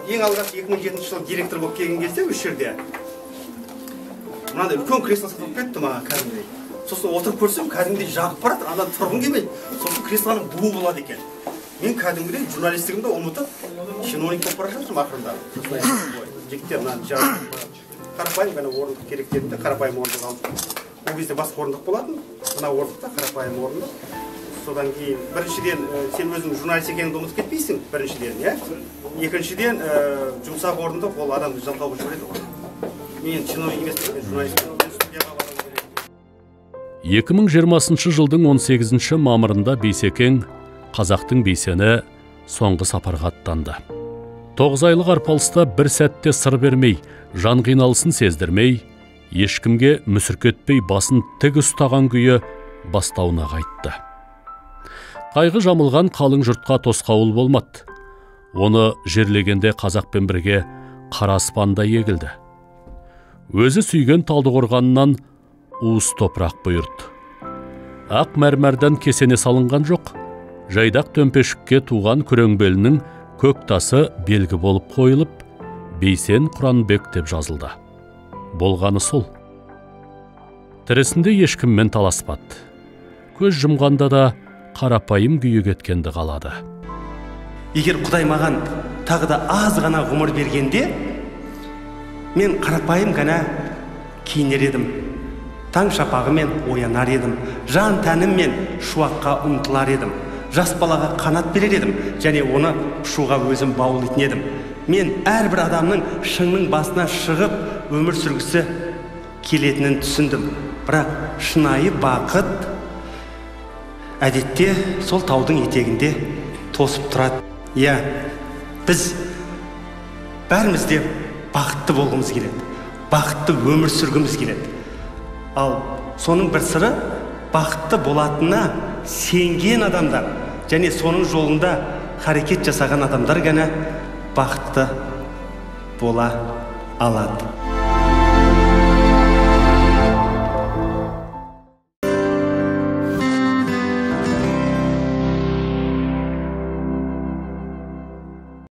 Ең алғаш 2007 жылы директор болып келген кезде осы жерде мынандай үлкен кресло сатып кетті маған кәдімгідей. Сосын отырып көрсем, кәдімгідей жағып барады, андан тұрғым келмейді. Сосын креслоның буы болады екен. Мен кәдімгідей журналистігімді ұмытып, чиновник болып бара жатырмын ақырында. Сосын айттым, ой, жігіттер, мынаны жағып, қарапайым ғана орындық керек дедім де, қарапайым орындық алдым. Ол кезде басқа орындық болатын, мына орындықта қарапайым орындық. Содан кейін біріншіден, сен өзің журналист екеніңді ұмытып кетпейсің, біріншіден, иә? Екіншіден, жұмсақ орындық ол адамды жалқау қылып жібереді ғой. Мен чиновник емеспін, мен журналистпін. Мен студияға баруым керек. 2020 жылдың 18 мамырында Бейсекең, қазақтың Бейсені, соңғы сапарға аттанды. 9 айлық арпалыста бір сәтте сыр бермей, жан қиналысын сездірмей, ешкімге мүсіркетпей басын тік ұстаған күйі бастауына қайтты. Қайғы жамылған қалың жұртқа тосқауыл болмады. Оны жерлегенде қазақпен бірге қара аспанда егілді. Өзі сүйген Талдықорғаннан уыс топырақ бұйырды. Ақ мәрмәрден кесене салынған жоқ, жайдақ төмпешікке туған күреңбелінің көк тасы белгі болып қойылып, Бейсен Құранбек деп жазылды. Болғаны сол. Тірісінде ешкіммен таласпады. Көз жұмғанда да қарапайым күйі кеткенді қалады. Егер Құдай маған тағы да аз ғана ғұмыр бергенде, мен қарапайым ғана киінер едім. Таң шапағымен оянар едім. Жан тәніммен шуаққа ұмтылар едім. Жас балаға қанат берер едім және оны ұшуға өзім баулитын едім. Мен әрбір адамның шыңның басына шығып өмір сүргісі келетінін түсіндім. Бірақ шынайы бақыт әдетте сол таудың етегінде тосып тұрады. Иә, біз бәріміз де бақытты болғымыз келеді, бақытты өмір сүргіміз келеді. Ал соның бір сыры бақытты болатынына сенген адамдар және соның жолында харекет жасаған адамдар ғана бақытты бола алады.